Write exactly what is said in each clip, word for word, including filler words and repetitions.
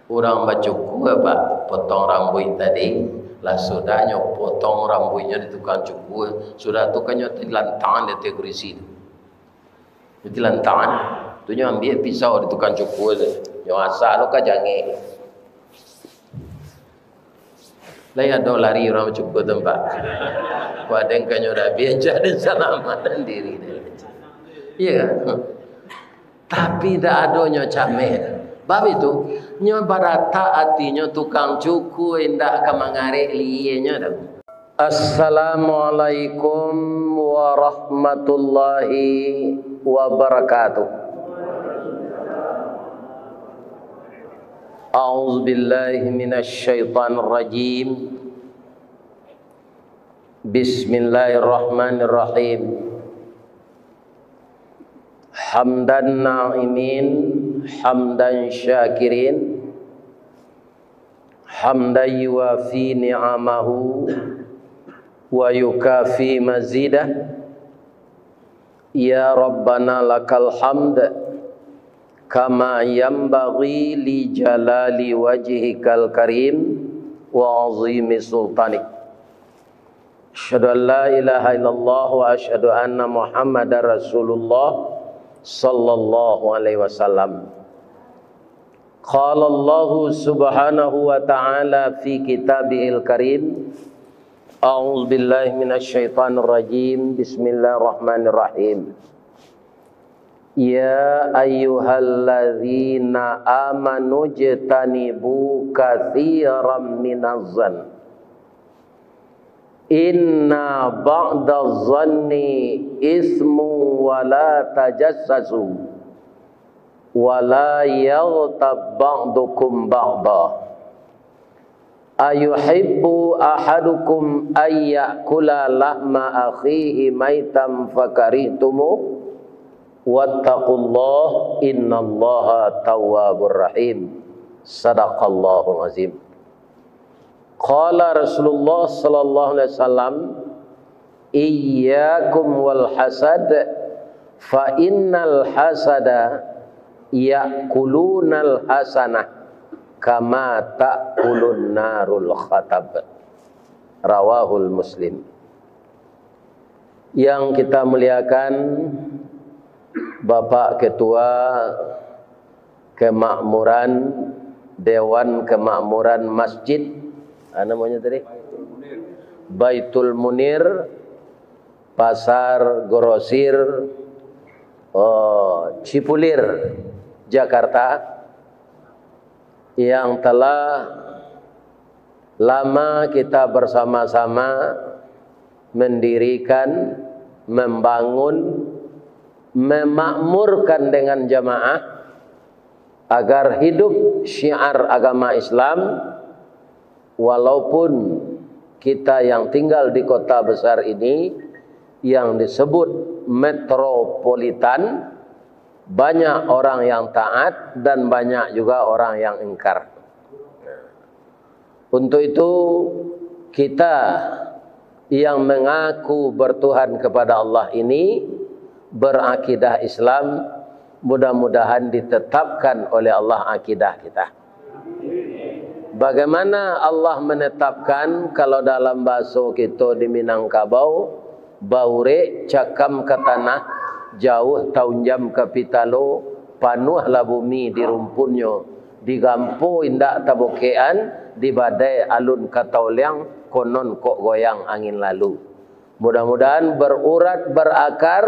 Urang bacukua, Pak, potong rambuik tadi, lah sudahnyo potong rambuiknyo di tukang cukua, sudah tu kan nyo tilantang di ateh kurisi tu. Nyo tilantang, tu nyo ambiak pisau di tukang cukua tu, nyo asa lo ka jangek. Lai ado lari urang bacukua tu, Pak. Kok ado nan kanyo dabiah, jadi salamatan diri. Iya kan? Tapi indak ado nyo cameh. Bab itu, nyo baratak atinyo tukang cukua indak ka mangarek lienyo doh. Assalamualaikum warahmatullahi wabarakatuh. A'udzubillahi minasyaitonirrajim. Bismillahirrahmanirrahim. Hamdan na'imin, hamdan syakirin, hamdan yuwafi ni'amahu wa yukafi mazidah. Ya Rabbana lakal hamd, kama yanbaghi li jalali wajhikal karim wa azimi sultanik. Asyhadu an la ilaha illallah wa asyhadu anna Muhammadar Rasulullah sallallahu alaihi wasallam. Qala Allahu subhanahu wa ta'ala fi kitabihil karim, a'udzubillahi minasyaitonirrajim, bismillahirrahmanirrahim. Ya ayyuhalladzina amanu jtanibu katsiran minaz zan. Inna ba'daz zanni ismu wa la tajassasu, wa la yaghtab ba'dukum ba'da. Ayuhibbu ahadukum ayyakula lahma akhihi maitan fakarihtumuh? Wattaqullah, innallaha tawwabur rahim. Sadaqallahul azim. Qala Rasulullah sallallahu alaihi wasallam, iyyakum wal hasad, fa innal hasada ya'kulunal hasanah kama ta'kulun narul khatab. Rawahul Muslim. Yang kita muliakan, Bapak Ketua Kemakmuran, Dewan Kemakmuran Masjid, ah, namanya tadi? Baitul Munir, Pasar Grosir, oh, Cipulir, Jakarta, yang telah lama kita bersama-sama mendirikan, membangun, memakmurkan dengan jamaah, agar hidup syiar agama Islam, walaupun kita yang tinggal di kota besar ini, yang disebut metropolitan, banyak orang yang taat dan banyak juga orang yang ingkar. Untuk itu, kita yang mengaku bertuhan kepada Allah ini, berakidah Islam, mudah-mudahan ditetapkan oleh Allah akidah kita. Bagaimana Allah menetapkan, kalau dalam bahaso kito di Minangkabau, baurek cakam ka tanah, jauah taunjam ka pitalo, panuahlah bumi di rumpunnyo, digampo indak tabokekan, di badai alun ka taoliang, konon kok goyang angin lalu. Mudah-mudahan berurat berakar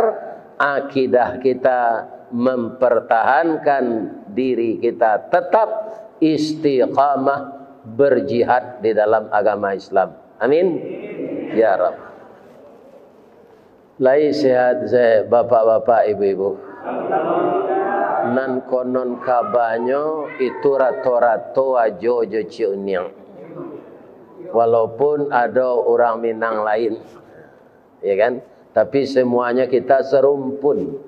akidah kita, mempertahankan diri kita tetap istiqamah berjihad di dalam agama Islam. Amin. Ya Rabb. Lai sehat se, bapak-bapak, ibu-ibu? Nan konon kabanyo itu rato-rato ajo jo Ciuniang. Walaupun ado urang Minang lain, ya kan? Tapi semuanya kita serumpun.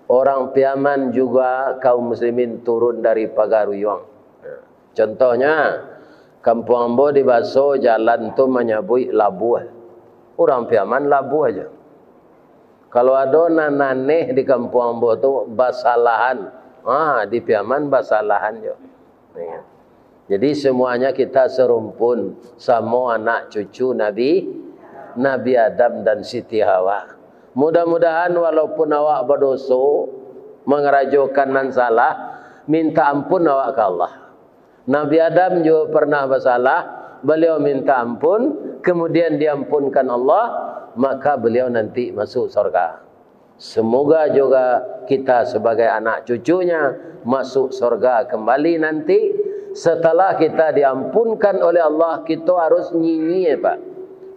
Orang Piaman juga kaum muslimin turun dari Pagaruyuang. Contohnya, kampuang ambo di Baso, jalan tu manyabuik labuah. Urang Piaman labuah jo. Kalau ado nan aneh di kampuang ambo tu, basalahan. Ha, di Piaman basalahan jo. Ya. Jadi, semuanya kita serumpun, samo anak cucu Nabi, Nabi Adam dan Siti Hawa. Mudah-mudahan, walaupun awak badoso, mangarajokan nan salah, minta ampun awak ka Allah. Nabi Adam juo pernah basalah, baliau minta ampun, kemudian diampunkan Allah, maka beliau nanti masuk sorga. Semoga juga kita sebagai anak cucunya masuk sorga kembali nanti. Setelah kita diampunkan oleh Allah, kita harus nyinyir, Pak.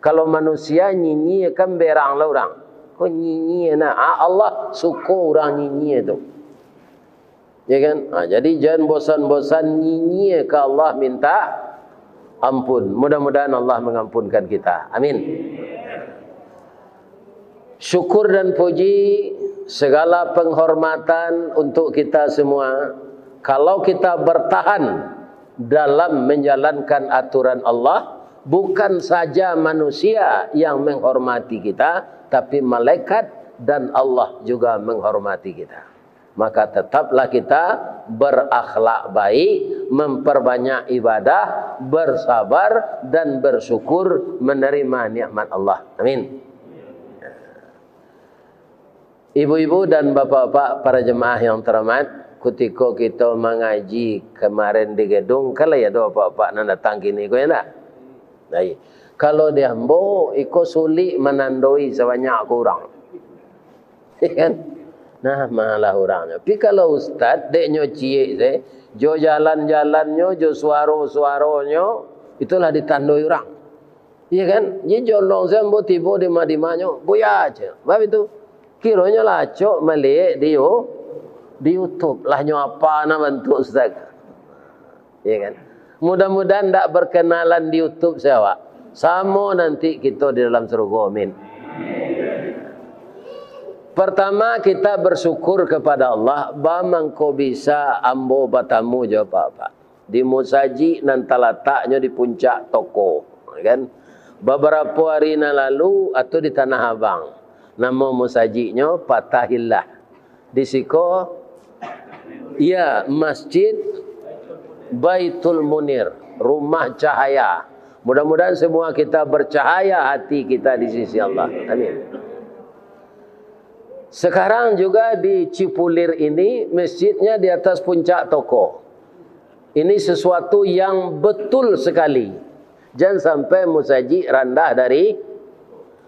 Kalau manusia nyinyir kan berang lah orang. Kok nyinyir nah? Ah, Allah suko orang nyinyir tu. Ya kan? Ha, jadi, jangan bosan-bosan nyinyir ka Allah minta ampun. Mudah-mudahan Allah mengampunkan kita. Amin. Syukur dan puji, segala penghormatan untuk kita semua. Kalau kita bertahan dalam menjalankan aturan Allah, bukan saja manusia yang menghormati kita, tapi malaikat dan Allah juga menghormati kita. Maka tetaplah kita berakhlak baik, memperbanyak ibadah, bersabar, dan bersyukur menerima nikmat Allah. Amin. Ibu-ibu dan bapak-bapak, para jemaah yang terhormat, kutiko kito mangaji kemarin di gedung, kan lai ado bapak-bapak nan datang kini ko, ya ndak? Baik. Kalau di ambo, iko sulik manandoi sabanyak ko urang. Kan? Nah, malah urangnyo. Tapi kalau ustad, dek nyo ciek se, jo jalan-jalannyo, jo suaro-suaronyo, itulah ditandoi urang. Iya kan? Jadi jolong se ambo tibo di ma-, di manyo, buya aja. Bab itu, kironyo lah acok maliek di You-, di YouTube. Lah nyo apa nan bantuak ustad? Iya kan? Mudah-mudahan ndak berkenalan di YouTube se awak. Samo nanti kito di dalam surga, amin. Pertama, kita bersyukur kepada Allah, ba mangko bisa ambo batamu jo bapak-bapak di musajik nan talataknyo di puncak toko, kan? Babarapo ari nan lalu, atau di Tanah Abang, namo musajiknyo Patahillah. Di siko, iya, Masjid Baitul Munir, rumah cahaya. Mudah-mudahan semua kita bercahaya hati kita di sisi Allah. Amin. Sekarang juga di Cipulir ini, masjidnya di atas puncak toko. Ini sesuatu yang betul sekali. Jan sampai musajik randah dari,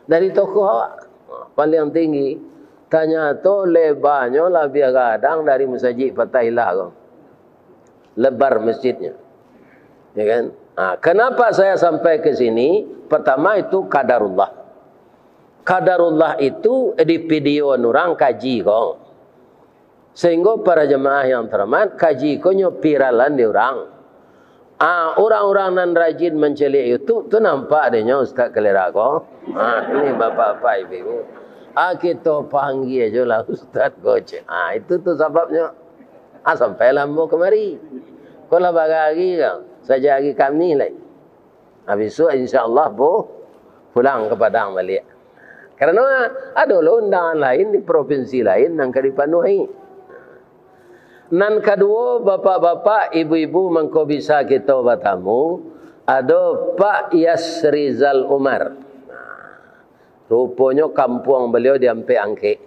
dari toko awak. Paling tinggi. Tanyato lebanyo labiah gadang dari musajik Patahillah ko. Lebar masjidnya. Ya kan? Ha, kenapa saya sampai ke sini? Pertama, itu qadarullah. Qadarullah itu di videoan urang kaji ko. Sehingga para jemaah yang terhormat, kaji ko nyo viralan di urang. Ah, urang-urang nan rajin mancaliak YouTube tu nampak dek nyo Ustaz Kalera ko. Ah, ini bapak-bapak, ibu-ibu. Ah, kito panggia jo lah Ustaz ko, cek. Ah, itu tu sababnyo. Ah, sampailah ambo kamari. Ko lah bagari ko, sajak hari Kamih lai. Ah, bisuak insya Allah pu-, pulang ka Padang baliak. Karano ado lo undangan lain di provinsi lain nan ka dipanuahi. Nan kaduo, bapak-bapak, ibu-ibu, mangko bisa kito batamu, ado Pak Yasrizal Umar. Ruponyo kampuang baliau di Ampek Angkek.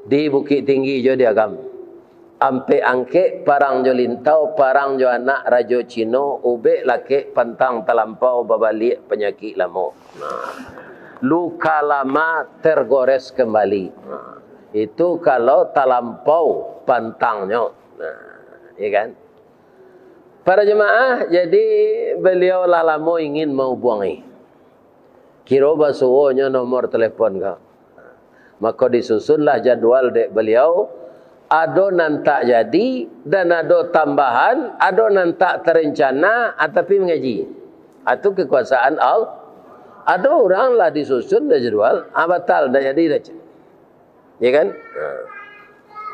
Di Bukik Tinggi jo di Agam. Ampek Angkek, parang jo Lintau, parang jo anak Rajo Cino, ubek lakek pantang talampau, babaliak panyakik lamo. Nah. Luka lama tergores kembali. Nah. Itu kalau talampau pantangnyo. Nah, iya kan? Para jemaah, jadi baliau lah lamo ingin maubuangi. Kiro basuonyo nomor telepon ko. Mako disusunlah jadwal dek baliau, ado nan tak jadi, dan ado tambahan, ado nan tak terencana, ah, tapi mangaji. Ah, tu kekuasaan Allah. Ado urang lah disusun dah jadwal, ah, batal, ndak jadi dah. Ya kan? Ha.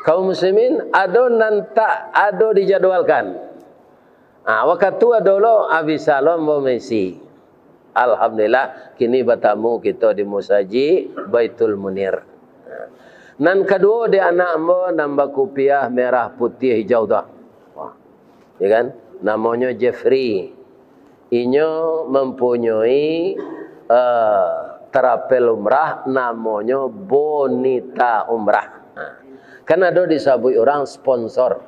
Kaum muslimin, ado nan tak ado dijadwalkan. Ha, wakatu ado lo, ah, bisa lo ambo maisi. Alhamdulillah, kini batamu kito di Musajik Baitul Munir. Ha. Nan kaduo di anak ambo nan bakupiah merah putiah hijau tu. Wah. Ya kan? Namonyo Jeffrey. Inyo mempunyai, eh, travel umrah, namonyo Bonita Umrah. Nah, kan ado disabuik urang sponsor,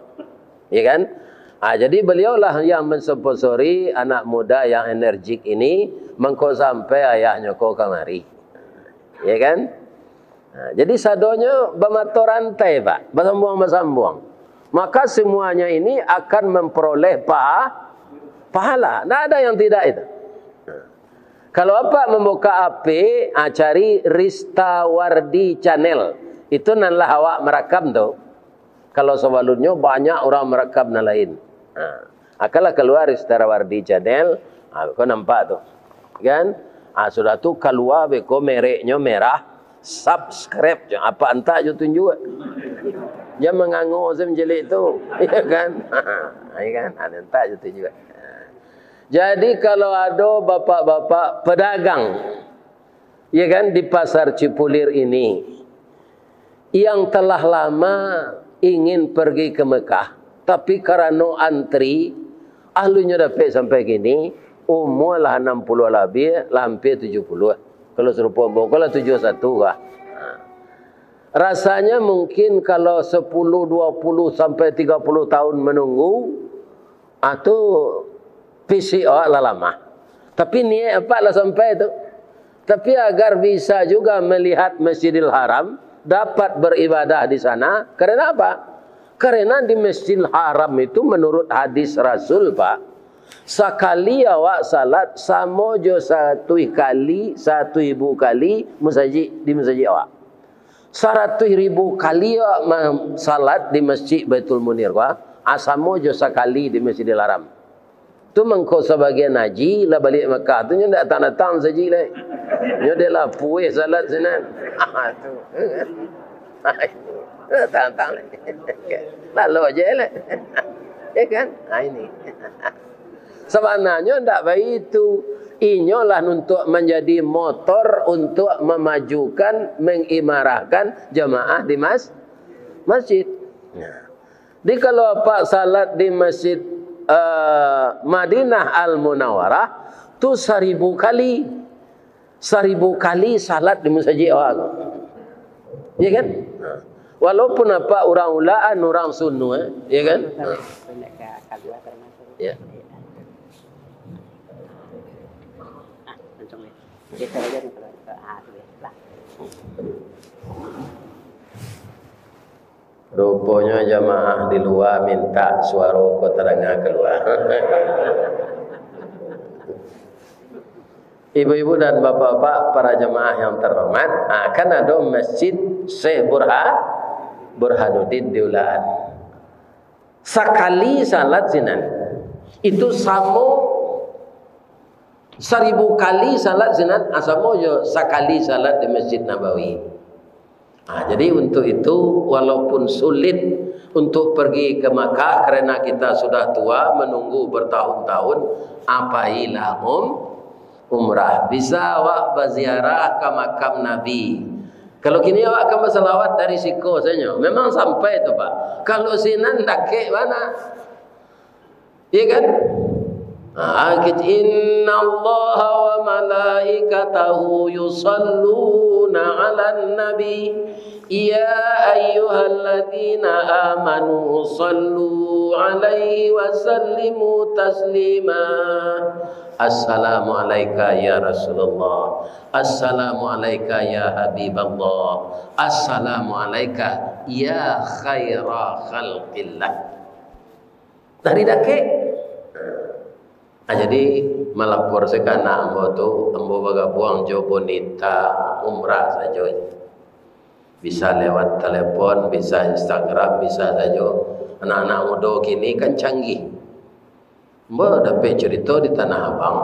ya kan? Ah, jadi beliaulah yang mensponsori anak muda yang energik ini, mangko sampai ayahnyo ko kamari. Ya kan? Nah, jadi sadonyo bamato rantai, Pak, basambuang-basambuang. Maka semuanya ini akan memperoleh pa-, pahala. Ndak ada yang tidak itu. Nah, kalau Apak membuka H P, ah, cari Rista Wardi Channel. Itu nan lah awak merakam tu. Kalau sabalumnyo banyak urang marakam nan lain. Ha. Akanlah kalua Rista Wardi Channel, ha, ko nampak tu. Kan? Ha, sudah tu kalua beko mereknyo merah, subscribe jo. Apak antak jo tunjuak. Jan mangango se mancaliak tu. Ya kan? Ya kan? Ha, antak jo tunjuak. Jadi kalau ado bapak-bapak pedagang, ya kan, di Pasar Cipulir ini, yang telah lama ingin pergi ke Mekah, tapi karano antri, alun nyo dapek sampai kini, umua lah anam puluah labiah, lah hampir tujuah puluah. Kalau sarupo ambo, kalau tujuah satu lah. Ha. Rasanya mungkin kalau sapuluah, dua puluah sampai tiga puluah tahun menunggu, ah, tu fisik awak lah lamah. Tapi niat apak lah sampai tu. Tapi agar bisa juga melihat Masjidil Haram, dapat beribadah di sana. Karena apa? Karena di Masjidil Haram itu menurut hadis Rasul, Pak, sakali awak salat samo jo saratuih kali, saratuih ribu kali masajik, di masajik awak. Saratuih ribu kali awak ma-, salat di Masjid Baitul Munir ko, ah, samo jo sakali di Masjidil Haram. Tu mangko sabagian haji lah baliak Makkah tu, nyo ndak datang-datang masajik lai. Nyo dek lah pueh salat sinan. Ah, tu. Datang-datang lai. Lalu aja lah. Ya kan? Ha, ini. Sabananyo ndak baitu. Inyolah untuak manjadi motor untuak mamajukan, mangimarahkan jamaah di mas-, masjid. Nah. Jadi kalau apak salat di masjid, eh, Madinah Al-Munawwarah, tu saribu kali. Saribu kali salat di masajik awak tu. Ya kan? Ha. Walaupun apak urang Ulakan, urang Sunuak, ya kan? Ha. Ya. Ruponyo jamaah di lua mintak suaro ko tadanga kalua. Ibu-ibu dan bapak-bapak, para jamaah yang terhormat, ah, kan ado Masjid Syekh Burha-, Burhanuddin di Ulakan. Sakali salat sinan, itu samo saribu kali salat sinan, ah, samo jo sakali salat di Masjid Nabawi. Ah, jadi untuk itu, walaupun sulit untuk pergi ke Makkah karena kita sudah tua, menunggu bertahun-tahun, ah, pailah um-, umrah. Bisa awak baziarah ka makam Nabi. Kalau kini awak kan basalawat dari siko sajo, memang sampai tu, Pak. Kalau sinan dakek bana. Iya kan? Ah, kit-, "Innallaha wa malaikatahu yusalluna 'alan nabi, ya ayyuhalladzina amanu sallu 'alaihi wa sallimu taslima." Assalamu alaika ya Rasulullah. Assalamu alaika ya Habiballah. Assalamu alaika ya khaira khalqillah. Dari dakek. Ah, jadi, malapor se ka anak ambo tu, ambo bagabuang jo Bonita Umrah sajo. Bisa lewat telepon, bisa Instagram, bisa sajo. Anak-anak mudo kini kan canggih. Ambo dapek curito di Tanah Abang.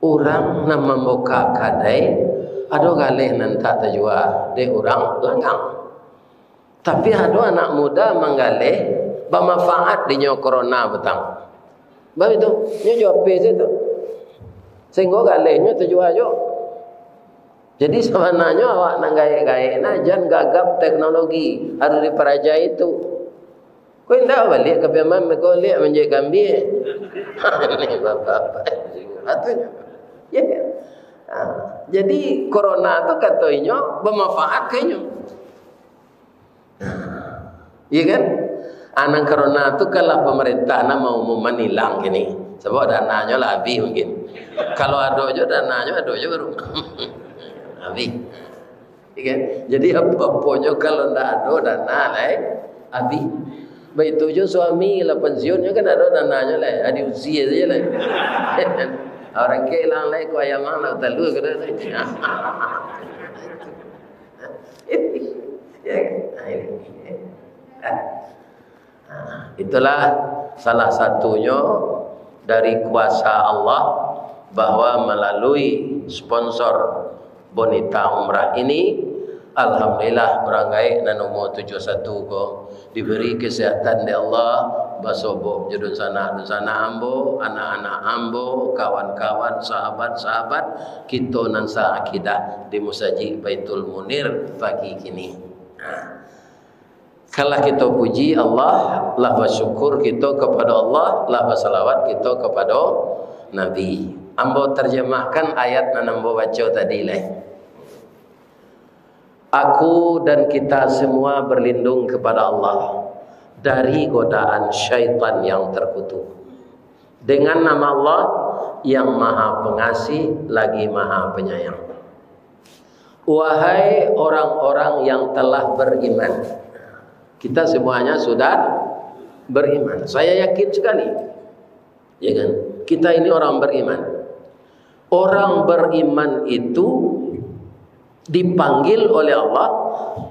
Urang nan mambukak kadai, ado galeh nan tak tajua dek urang langgang. Tapi ado anak muda manggaleh, bamanfaat dinyo corona patang. Baitu, nyo juo H P se tu. Sahinggo galehnyo tajua juo. Jadi sabananyo awak nan gaek-gaek nah, jan gagap teknologi, harus diparajai tu. Ko indak baliak ka Piaman, ko baliak manjahik kambia. Ini bapak-bapak. Atu. Ya kan? Ha. Jadi, corona tu kato inyo, bamanfaat ka inyo. Iya kan? Anang corona tu kan lah pamarintah nan maumuman ilang kini. Sabab dananyo lah abih mungkin. Kalau ado jo dananyo, ado jo baru. Abih. Iya kan? Jadi apo-aponyo kalau ndak ado dana lai, abih. Baitu jo suami lah pensiunnyo kan ado dananyo lai, adi usia sajo lai. Urang ka ilang lai ko ayam lah talua ko dah lai. Ya kan? Nah, ini. Nah, itulah salah satunyo dari kuasa Allah, bahwa malalui sponsor Bonita Umrah ini, alhamdulillah, urang gaek nan umua tujuah satu ko diberi kesehatan dek Allah, basobok jo dunsanak-dunsanak ambo, anak-anak ambo, kawan-kawan, sahabat-sahabat kito nan saakidah di Musajik Baitul Munir pagi kini. Nah, kan lah kito puji Allah, lah basyukur kito kapado Allah, lah basalawat kito kapado Nabi. Ambo tarjamahkan ayat nan ambo baco tadi lai. Aku dan kita semua berlindung kepada Allah dari godaan syaitan yang terkutuk. Dengan nama Allah yang Maha Pengasih lagi Maha Penyayang. Wahai orang-orang yang telah beriman. Kita semuanya sudah beriman. Saya yakin sekali. Ya kan? Kita ini orang beriman. Orang beriman itu dipanggil oleh Allah,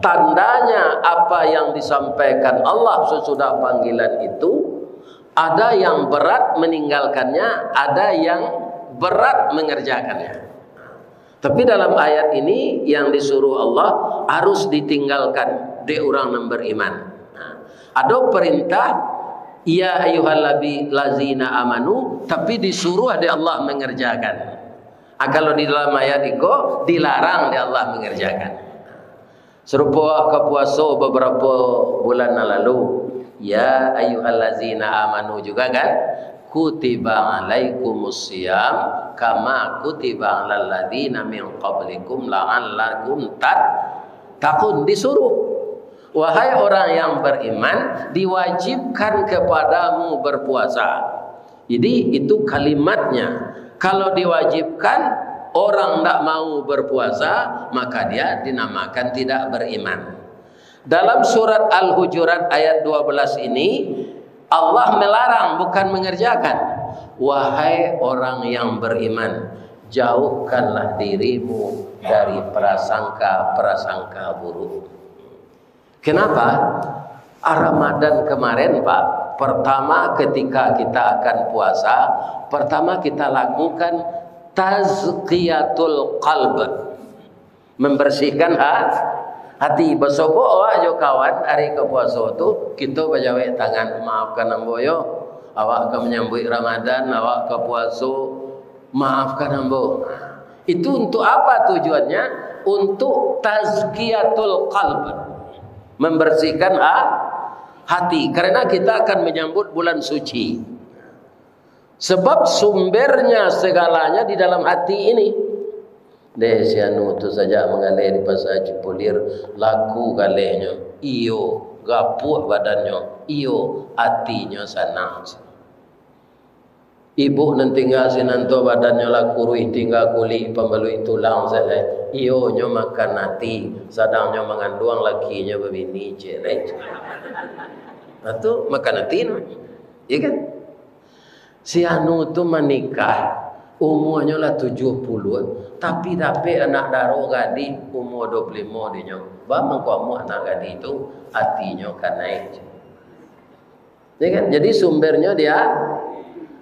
tandanya apa yang disampaikan Allah sesudah panggilan itu, ada yang berat meninggalkannya, ada yang berat mengerjakannya. Tapi dalam ayat ini yang disuruh Allah harus ditinggalkan dek urang nan beriman. Nah, ado perintah, "Ya ayyuhallazina amanu," tapi disuruh dek Allah mengerjakan. Ah, kalau di dalam ayat iko, dilarang dek Allah mengerjakan. Sarupo ka puaso babarapo bulan nan lalu, "Ya ayyuhallazina amanu" juga kan, "Kutiba alaikumus siyam kama kutiba alal ladzina min qablikum la'allakum tattaqun." Disuruh, "Wahai orang yang beriman, diwajibkan kepadamu berpuasa." Jadi, itu kalimatnya. Kalau diwajibkan, orang ndak mau berpuasa, maka dia dinamakan tidak beriman. Dalam surat Al-Hujurat ayat dua belas ini, Allah melarang, bukan mengerjakan. "Wahai orang yang beriman, jauhkanlah dirimu dari prasangka-prasangka buruk." Kenapa? Ah, Ramadan kemarin, Pak, pertama ketika kita akan puasa, pertama kita lakukan tazkiyatul qalb. Membersihkan ha-, hati. Basobok awak jo kawan ari ka puaso tu, kito bajawek tangan, "Maafkan ambo yo, awak ka manyambuik Ramadan, awak ka puaso, maafkan ambo." Itu untuk apa tujuannya? Untuk tazkiyatul qalb, membersihkan ha-, hati. Karena kita akan menyambut bulan suci. Sebab sumbernya segalanya di dalam hati ini. Deh, si anu tu sajak manggaleh di Pasa Cipulir, laku galehnyo, iyo, gapuak badannyo, iyo, atinyo sanang. Ibuk nan tingga sinan tu badannyo lah kuruih, tingga kulik pambaluik tulang sajo. Iyo, nyo makan ati, sadang nyo manganduang lakinyo babini, cek lai. Nah, tu makan ati namonyo. Iya kan? Si anu tu manikah, umuanyo lah tujuah puluah, tapi dapek anak daro gadih umua duo puluah limo dinyo. Baa mangko amuah anak gadih tu, atinyo kanai. Ya kan? Jadi sumbernyo di a-,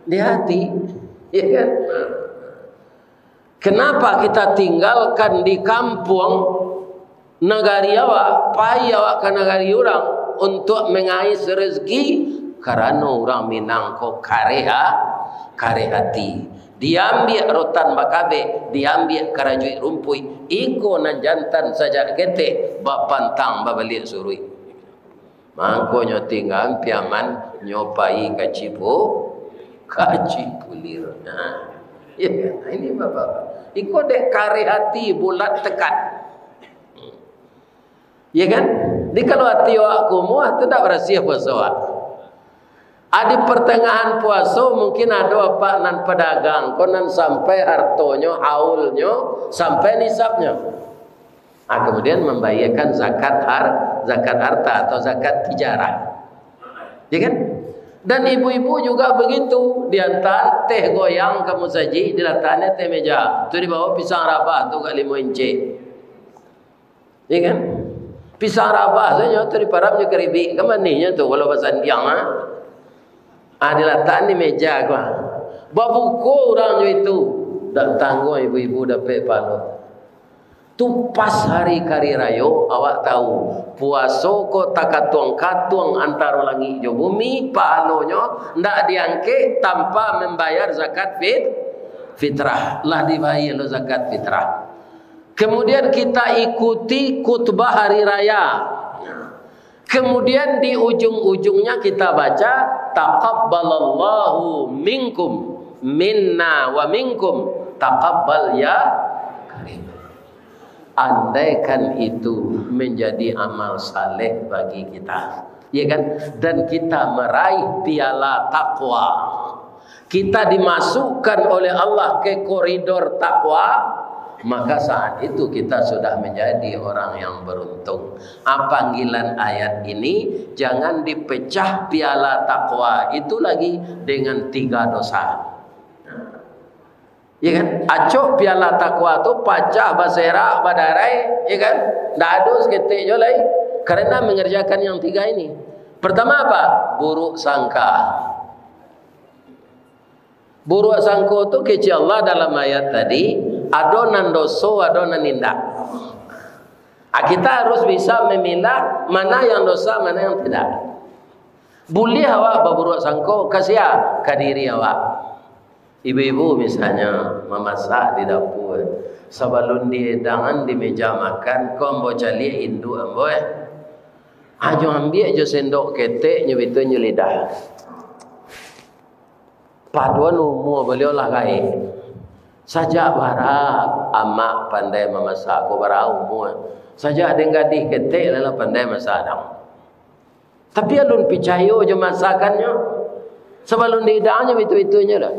di hati. Ya kan? Kenapa kita tinggalkan di kampuang nagari awak, pai awak ka nagari urang untuak mangais rezeki? Karano urang Minang ko kareh a-, kareh ati. Diambiak rotan bakabek, diambiak karajuik rumpuik, iko nan jantan sajak ketek, bapantang babaliak suruik. Mangkonyo tingga piaman nyo pai ka Cipu-, ka Cipulir. Nah, ya, ini Bapak. Iko dek kareh ati, bulat tekad. Ya kan? Jadi kalau ati awak kumuah, tu ndak barasiah puaso awak. Ah, di pertengahan puaso mungkin ado apak nan pedagang, ko nan sampai hartonyo, haulnyo, sampai nisabnyo. Ah, kemudian membayarkan zakat har-, zakat harta atau zakat tijarah. Ya kan? Dan ibu-ibu juga begitu, diantar teh goyang ka musajik, dilatakkan di ateh meja. Tu di bawah pisang rabah tu agak limo inci. Ya kan? Pisang rabah sajo tu diparabnyo karibik, kan manihnyo tu, kalau basandiang, ah. Ah, dilatakkan di meja ko, ah. Babuko urang jo itu. Dak tangguang ibu-ibu dapek pahalo. Tu pas hari kari rayo, awak tahu, puaso ko takatuang-katuang antaro langik jo bumi, pahalonyo ndak diangkek tanpa membayar zakat fit-, fitrah. Lah dibayar lo zakat fitrah. Kemudian kita ikuti khutbah hari raya. Kemudian di ujung-ujungnya kita baca, "Taqabbalallahu minkum, minna wa minkum, taqabbal ya karim." Andaikan itu menjadi amal saleh bagi kita, ya kan? Dan kita meraih piala takwa, kita dimasukkan oleh Allah ke koridor takwa, maka saat itu kita sudah menjadi orang yang beruntung. Ah, panggilan ayat ini, jangan dipecah piala takwa itu lagi dengan tiga dosa. Ya kan? Acok piala takwa tu pacah, baserak, badarai, ya kan? Ndak ado saketek juo lai, karena mengerjakan yang tiga ini. Pertama apa? Buruk sangka. Buruak sangko tu kecek Allah dalam ayat tadi, ado nan doso, ado nan indak. Ah, kita harus bisa memilah mana yang dosa, mana yang tidak. Buliah awak baburuak sangko, ka sia? Ka diri awak. Ibu-ibu misalnyo mamasak di dapua, sabalun diidangan di meja makan, ko ambo caliak induak ambo, eh. Ajo ambiak jo sendok ketek, nyo bituan jo lidah. Paduan umua baliau lah gaek. Sajak bara amak pandai mamasak ko, bara umua. Sajak den gadih ketek lah, lah pandai masak dang. Tapi alun picayo jo masakannyo. Sabalun diidangannyo bitu-bitunnyo dah.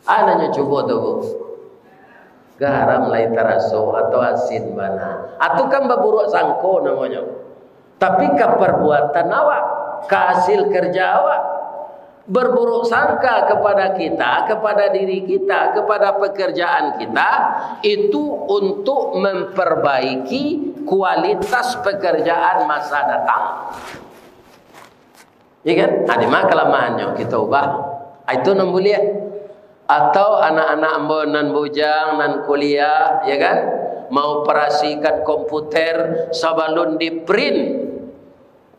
Anaknyo cubo tu, Bu. Garam lai taraso atau asin bana. Atu kan baburuak sangko namonyo. Tapi ka parbuatan awak, ka hasil kerja awak. Berburuk sangka kepada kita, kepada diri kita, kepada pekerjaan kita, itu untuk memperbaiki kualitas pekerjaan masa datang. Ya kan? Nah, di ma kalamahannyo, kita ubah. Ah, itu nan buliah. Atau anak-anak ambo nan bujang, nan kuliah, ya kan? Maoperasikan komputer sabalun di-print.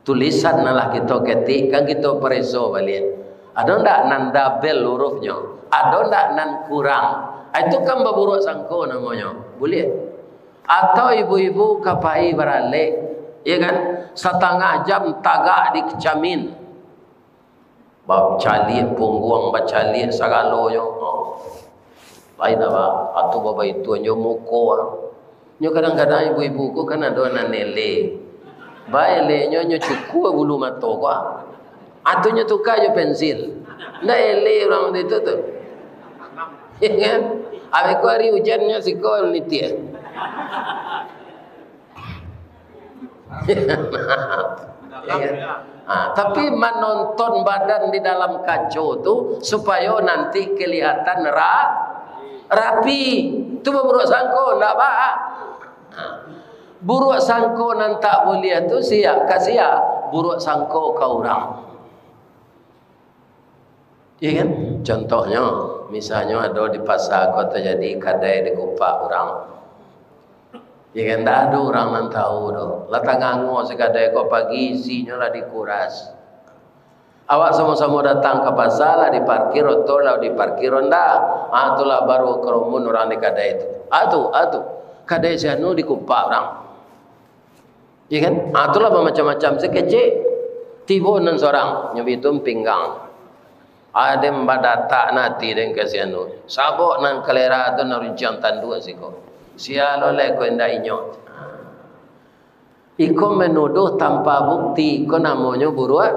Tulisan nan lah kito ketik, kan kito pareso baliak. Ado ndak nan dabel hurufnyo? Ado ndak nan kurang? Ah, itu kan baburuak sangko namonyo. Buliah. Atau ibu-ibu ka pai baralek, ya kan? Satangah jam tagak di camin. Bacaliak pungguang, bacaliak sagalonyo. Oh. Lain apa? Atu babaitu nyo muko, ah. Nyo kadang-kadang ibu-ibu ko kan ado nan elek. Baeleknyo nyo cukua bulu mato ko, ah. Atu nyo tuka jo pensil. Ndak elek urang itu tu. Ya kan? Abih ko ari ujan nyo siko nitiak. Ya kan? Ah, tapi manonton badan di dalam kaco tu supayo nanti kelihatan ra-, rapi. Tu baburuak sangko, ndak baa. Ah. Buruak sangko nan tak buliah tu sia, ka sia? Buruak sangko ka urang. Iya kan? Contohnyo, misalnyo ado di pasa ko tajadi kadai dikupak urang. Iya kan? Ndak ado urang nan tahu doh. Lah tangango si kadai ko pagi, isinyo lah dikuras. Awak samo-samo datang ka pasa, lah diparkir oto, lah diparkir onda. Ah, tu lah baru karumun urang di kadai tu. Ah, tu, ah, tu. Kadai si anu dikupak urang. Iya kan? Ah, itulah bamacam-macam. Sakecek tibo nan sorang, nyo bitu pinggang. Aden badatak nati den kasihan tu. Sabok nan kalera tu nan runciang tanduak siko. Sia lo lai ko indak inyo. Iko menuduh tanpa bukti, iko namonyo buruak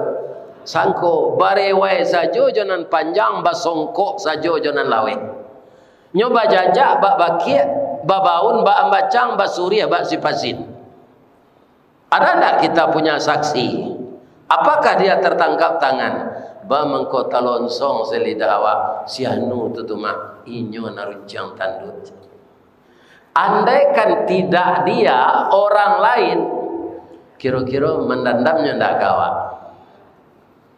sangko. Barewai sajo jo nan panjang, basongkok sajo jo nan laweh. Nyo bajajak bak bakiak, babaun bak ambacang, basuriah bak sipasin. Ada ndak kita punya saksi? Apakah dia tertangkap tangan? Ba mangko talonsong salidah awak, si anu tu tu mah, inyo nan runciang tanduak. Andaikan tidak dia, orang lain, kiro-kiro mandandamnyo ndak ka awak?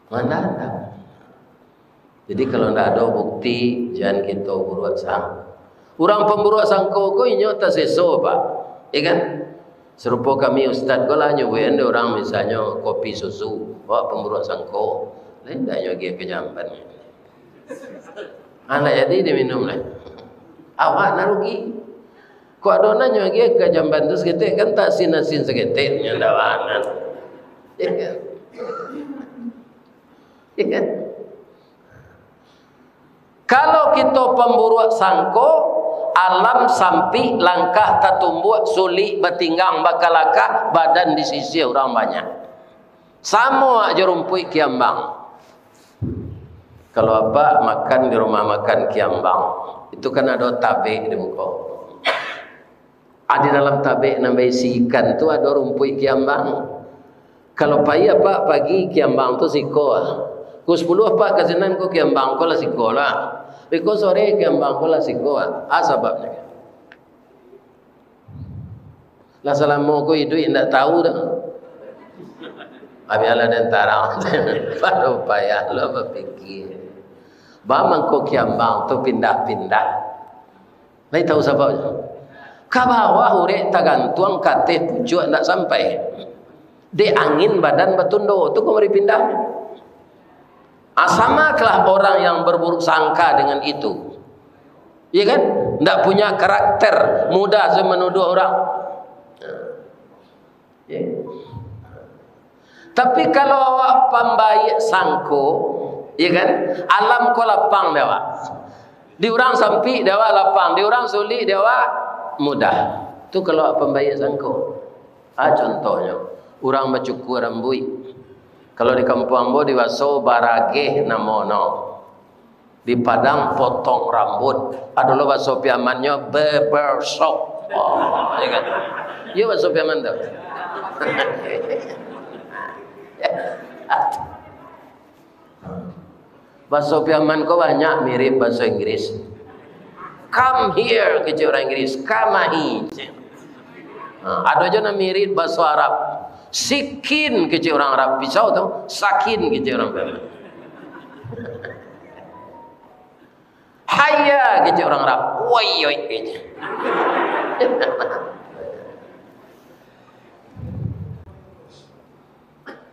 Mandandam. Jadi, kalau ndak ado bukti, jan kito buruak sang-, urang pamburuak sangko ko inyo taseso, Pak. Iya kan? Sarupo kami ustad ko lah nyobuikan dek urang, misalnyo kopi susu, awak pamburuak sangko. Lain ndak nyo agiah ka jamban. Ah, ndak jadi diminum lai. Awak nan rugi. Kok ado nan nyo agiah ka jamban tu saketek, kan tak asin-asin saketek, nyo ndak bana. Iya kan? Iya kan? Kalau kito pamburuak sangko, alam sampik, langkah tatumbuak, sulik batinggang, bakalakah, badan disisiah urang banyak. Samo jo rumpuik kiambang. Kalau apak makan di rumah makan kiambang, itu kan ado tabek di muko. Ah, di dalam tabek nan baisi ikan tu ado rumpuik kiambang. Kalau pai apak pagi, kiambang tu siko ah. Pukul sapuluah apak ka sinan ko, kiambang ko lah siko lah. Iko sore kiambang ko lah siko ah. Ah, sababnyo. Lah salamo ko iduik indak tahu doh. Abialah den tarang. Pado payah lo bapikia. Ba mangko kiambang tu pindah-pindah. Lai tahu sababnyo? Ka bawah urek tagantuang, ka ateh pucuak ndak sampai. Dek angin badan batundo, tu kok mari pindah. Ah, samakanlah orang yang berburuk sangka dengan itu. Iya kan? Ndak punya karakter, mudah saja manuduah orang. Ya. Tapi kalau awak pambaiak sangko, ya kan? Alam ko lapang dek awak. Di urang sampik dek awak lapang, di urang sulik dek awak mudah. Tu kalau awak pambaiak sangko. Ah, contohnyo, urang bacukua rambuik. Kalau di kampuang ambo dibaso barageh namono. Di Padang potong rambut. Ado lo baso Piamannyo barbershop. Oh, ya kan? Iyo baso Piaman tu. Baso Piaman ko banyak mirip baso Inggris. "Come here," kecek urang Inggris. "Kamahi." Ha, ado juo nan mirip baso Arab. "Sikin," kecek urang Arab. Pisau tu, "sakin," kecek urang Piaman. "Hayya," kecek urang Arab. "Woi, woi," kecek.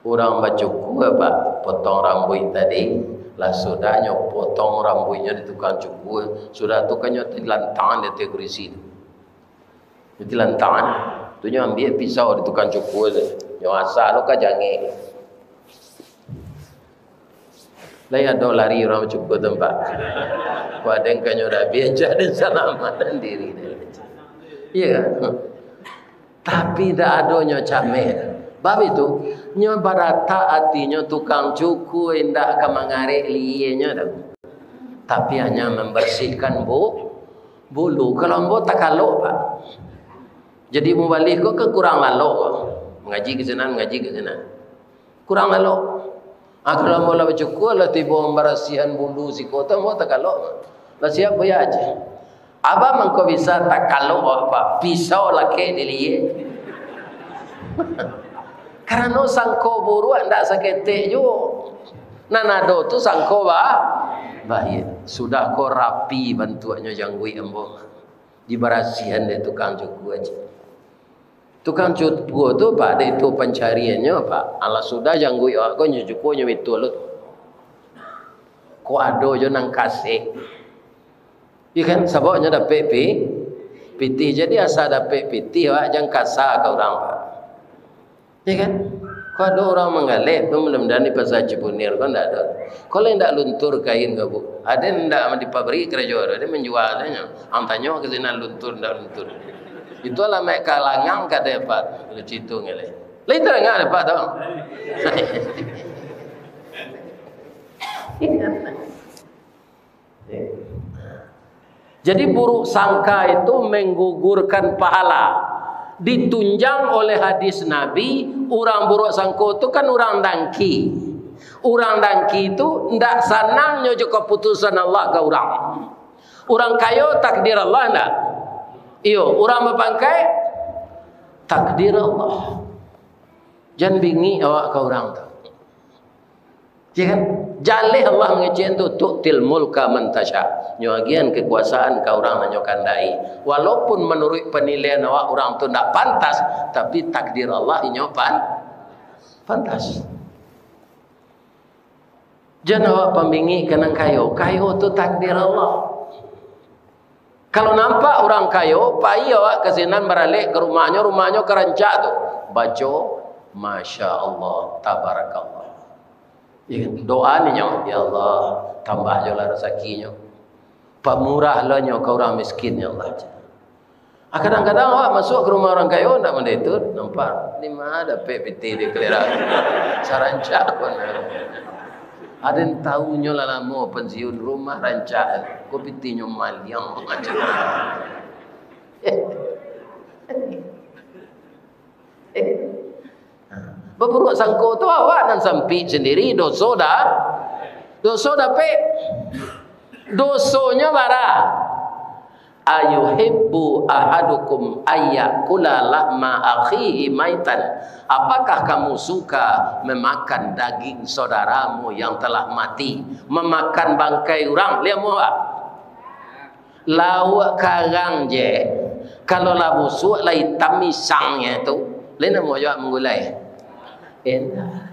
Urang bacukua, Pak, potong rambuik tadi, lah sudahnyo potong rambuiknyo di tukang cukua, sudah tu kan nyo tilantang di ateh kurisi tu. Nyo tilantang, tu nyo ambiak pisau di tukang cukua tu, nyo asa lo ka jangek. Lai ado lari urang bacukua tu, Pak. Kok aden kanyo dabiah, cak den salamatkan diri den. Iya kan? Tapi indak ado nyo cameh. Bab itu, nyo baratak atinyo tukang cukua indak ka mangarek lienyo doh. Tapi hanya mambarsihkan bu-, bulu. Kalau ambo takalok, Pak. Jadi mubalih ko kan kurang lalok. Mangaji ka sinan, mangaji ka sinan. Kurang lalok. Ah, kalau ambo lah bacukua, lah tibo mambarasiahan bulu siko tu, ambo takalok. Lah siap buya aja. Abah mangko bisa takalok, Pak, pisau lakek di liek. Karano sangko buruak ndak saketek juo. Nan ado tu sangko ba-, baik. Sudah ko rapi bantuaknyo jangguik ambo. Dibarasiahan dek tukang cukua aja. Tukang cukua tu, Pak, dek tu pancariannyo, Pak. Alah sudah jangguik awak ko, nyo cukua nyo bitua lo tu. Kok ado jo nan kasek. Iya kan, sabab nyo dapek pi-, pitih. Jadi asa dapek pitih, awak jan kasa ka urang, Pak. Ya kan? Kok ado urang manggaleh tu, mudah-mudahan di Pasar Cipunir ko ndak ado. Kok lai ndak luntur kain ko, Bu? Ado ndak di pabrik karajo tu, ado manjua sajo. Ang tanyo ka sinan luntur ndak luntur. Itu alamaik ka langang ka dapek, kalau cito ngaleh. Lai tarang dapek tu. Jadi, buruk sangka itu menggugurkan pahala. Ditunjang oleh hadis Nabi, urang buruk sangko tu kan urang dangki. Urang dangki tu ndak sanang nyo jo kaputusan Allah ka urang. Urang kayo takdir Allah ndak? Iyo, urang bapangkai takdir Allah. Jan bingik awak ka urang tu. Ya kan? Jaleh Allah mangecek tu, "Tu'til mulka man tasya." Nyo agiahan kekuasaan ka urang nan nyo kandai. Walaupun manuruik panilaian awak urang tu ndak pantas, tapi takdir Allah inyo pan-, pantas. Jan awak pambingik ka nan kayo. Kayo tu takdir Allah. Kalau nampak urang kayo, pai awak ka sinan baralek ka rumahnyo, rumahnyo ka rancak tu. Baco, "Masya Allah, tabarakallah." Ya kan? Doa ninyo, "Ya Allah, tambah jolah rasakinyo. Pamurah lo nyo ka urang miskin, ya Allah." Ah, kadang-kadang awak masuak ka rumah urang kayo, ndak mandai tu, nampak, "Di ma dapek pitih di kalera? Sarancak ko nah." Aden tahu nyo lah lamo pensiun, rumah rancak, ko pitinyo maliang. Baburuk sangko tu awak nan sampik sandiri, doso da-, doso dapek. Dosonyo bara. "Ayuhibbu ahadukum ayyakula lahma akhihi maitan?" Apakah kamu suka memakan daging saudaramu yang telah mati? Memakan bangkai urang, liamuah. Lauak karang je. Kalau lah busuak, lah itam misangnyo tu, lai namuah jo manggulai. Indak.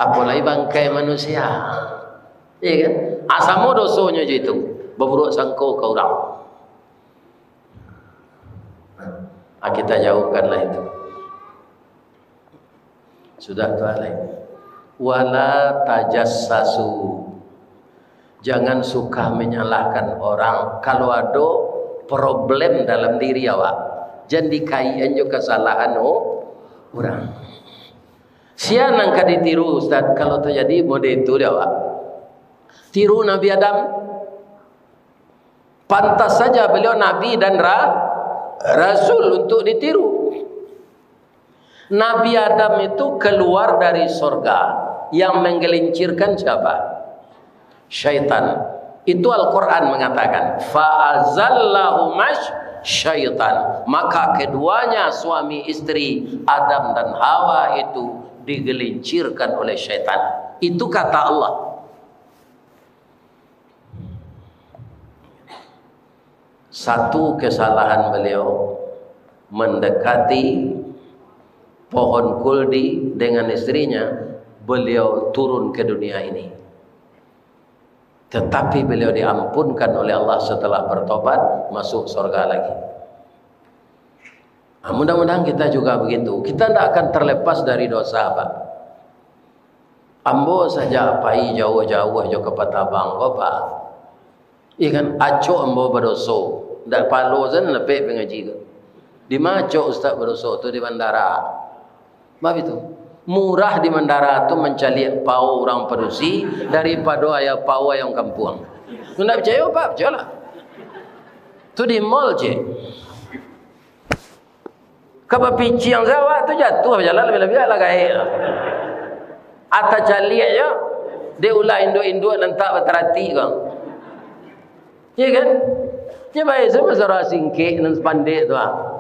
Apolai bangkai manusia. Iya kan? Ah, samo dosonyo jo itu. Baburuk sangko ka urang. Ah, kita jauhkanlah itu. Sudah tu, alai. "Wala tajassasu." Jangan suka menyalahkan orang. Kalau ado problem dalam diri awak, jan dikaikan jo kasalahan o-, urang. Sia nan ka ditiru, Ustaz, kalau tajadi model itu dek awak? Tiru Nabi Adam. Pantas saja beliau nabi dan ra-, rasul untuk ditiru. Nabi Adam itu keluar dari sorga. Yang menggelincirkan siapa? Syaitan. Itu Al-Quran mengatakan, "Fa'azallahumash syaitan." Maka keduanya, suami istri Adam dan Hawa itu, digelincirkan oleh syaitan. Itu kata Allah. Satu kesalahan beliau, mendekati pohon kuldi dengan istrinya, beliau turun ke dunia ini. Tetapi beliau diampunkan oleh Allah setelah bertobat, masuk surga lagi. Ah, mudah-mudahan kita juga begitu. Kita ndak akan terlepas dari dosa, Pak. Ambo sajak pai jauah-jauah jo ka Patabang ko, Pak. Iya kan, acok ambo badoso. Ndak palo sajo nan dapek pangaji ko. Di ma acok ustaz badoso tu? Di bandara. Bab itu. Murah di bandara tu mancaliak pao urang padusi daripado ayam pao ayam kampuang. Ndak picayo, Pak? Picayolah. Tu di mall je. Ka bapiciang sajo awak tu jatuah bajalan, labiah-labiah lah gaek tu. Atau caliak jo, dek ulah induak-induak nan tak bataratik ko. Iya kan? Nyo bae sajo masalah singkek nan pandek tu ah.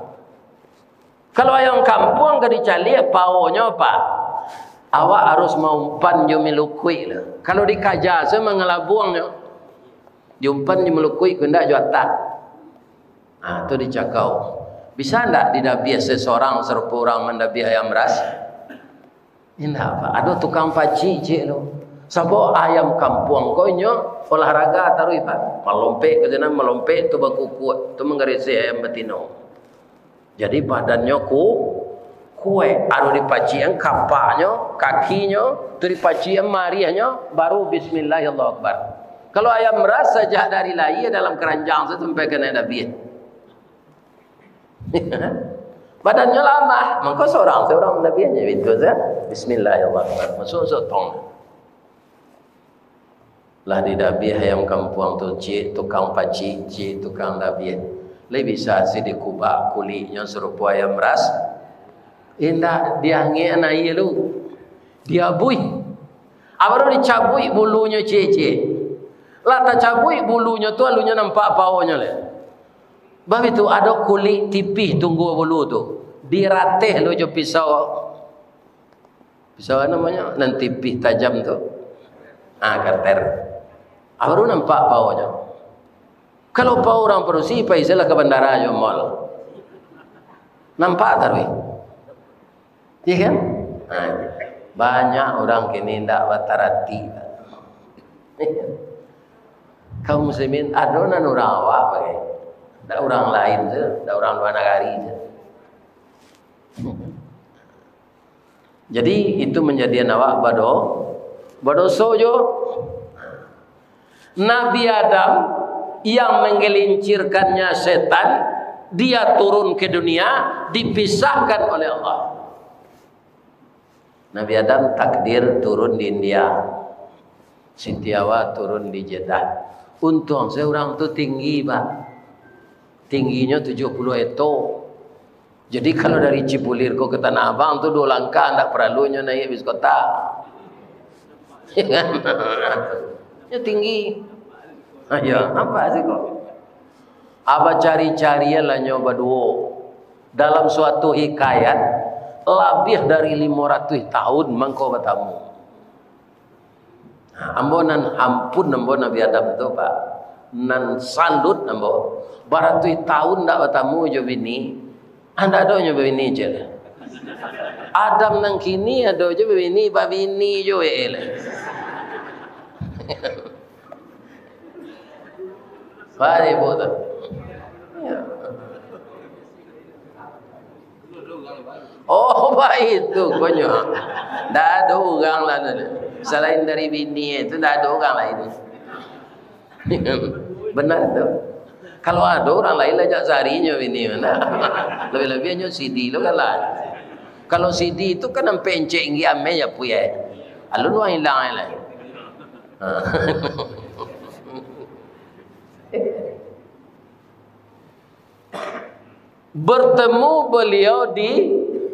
Kalau ayam kampuang ka dicaliak paonyo, Pak, awak harus maumpan jo milukuik tu. Kalau dikaja sajo mangalabuang nyo, diumpan jo milukuik ko indak jo atak. Ah, tu dicakau. Bisa ndak didabiah seseorang sarupo urang mandabiah ayam ras? Indak, Pak. Ado tukang pacik, cek tu. Sabab ayam kampuang ko inyo olahraga taruih, Pak. Malompek ka sinan, malompek tu bakukuak, tu manggaresek ayam batino. Jadi badannyo ku-, Kuek, ado dipacikan kapaknyo, kakinyo, tu dipacikan mariahnyo, baru bismillah, Allahu Akbar. Kalau ayam ras sajak dari lahia dalam keranjang tu sampai ka naiak dabiah. Badannyo lamah, mangko surang-surang dabiahnyo itu sajo. Bismillah, Allahu Akbar. Masuak-masuak tong. Lah didabiah ayam kampuang tu, ciek tukang pacik, ciek tukang dabiah. Lai bisa si dikubak kuliknyo sarupo ayam ras? Indak, diangek aia lu. Diabuih. Baru dicabuik bulunyo ciek-ciek. Lah tacabuik bulunyo tu, alunyo nampak paonyo lai. Bab itu ado kulik tipih tunggua bulu tu. Dirateh lu jo pisau. Pisau namonyo, nan tipih tajam tu. Ah, karter. Baru nampak paonyo. Kalau pao urang padusi, pai sajolah ka bandara jo mall. Nampak taruih. Iya kan? Nah, banyak urang kini ndak batarati. Kaum muslimin, ado nan urang awak bagai. Ndak urang lain tu, ndak urang lua nagari tu. Jadi, itu manjadian awak bado-, badoso jo. Nabi Adam yang menggelincirkannya setan, dia turun ke dunia, dipisahkan oleh Allah. Nabi Adam takdir turun di India, Siti Hawa turun di Jeddah. Untuang se urang tu tinggi, Pak. Tingginyo tujuah puluah eto. Jadi, kalau dari Cipulir ko ka Tanah Abang tu duo langkah, ndak paralu nyo naiak bis kota. Nyo tinggi. Ayo, apo sih kok? Abah cari-carian lah nyo baduo. Dalam suatu hikayat, labiah dari limo ratuih tahun mangko batamu. Nah, ambo nan ampun ambo Nabi Adam tu, Pak. Nan salut ambo. Baratuih tahun ndak batamu jo bini. Ah, ndak ado nyo babini je. Adam nan kini ado je babini, babini jo, eh, lah. Paham, Ibu, tu? Ya. Oh, baitu, konyo. Ndak ado urang lah tu. Salain dari bini tu, ndak ado urang lain. Benar tu. Kalau ado urang lain, lah jak sarinyo bini tu, nah. Labiah-labiah nyo Sidi tu kan lah. Kalau Sidi tu kan ampek encek inggi ameh ya, Puya. Alun urang ilang lai. Ha. Bertemu beliau di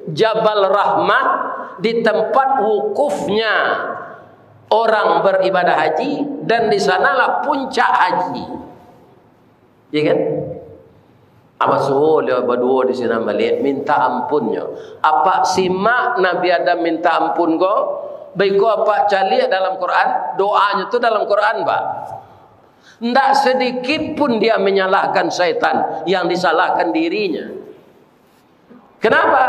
Jabal Rahmah, di tempat wukufnya orang beribadah haji, dan di sanalah puncak haji. Ya kan? Abah suruh dia baduo di sinan baliak, minta ampunnyo. Apak simak Nabi Adam minta ampun ko, baiko apak caliak dalam Quran, doanyo tu dalam Quran, Pak. Ndak sedikit pun dia menyalahkan syaitan, yang disalahkan dirinya. Kenapa?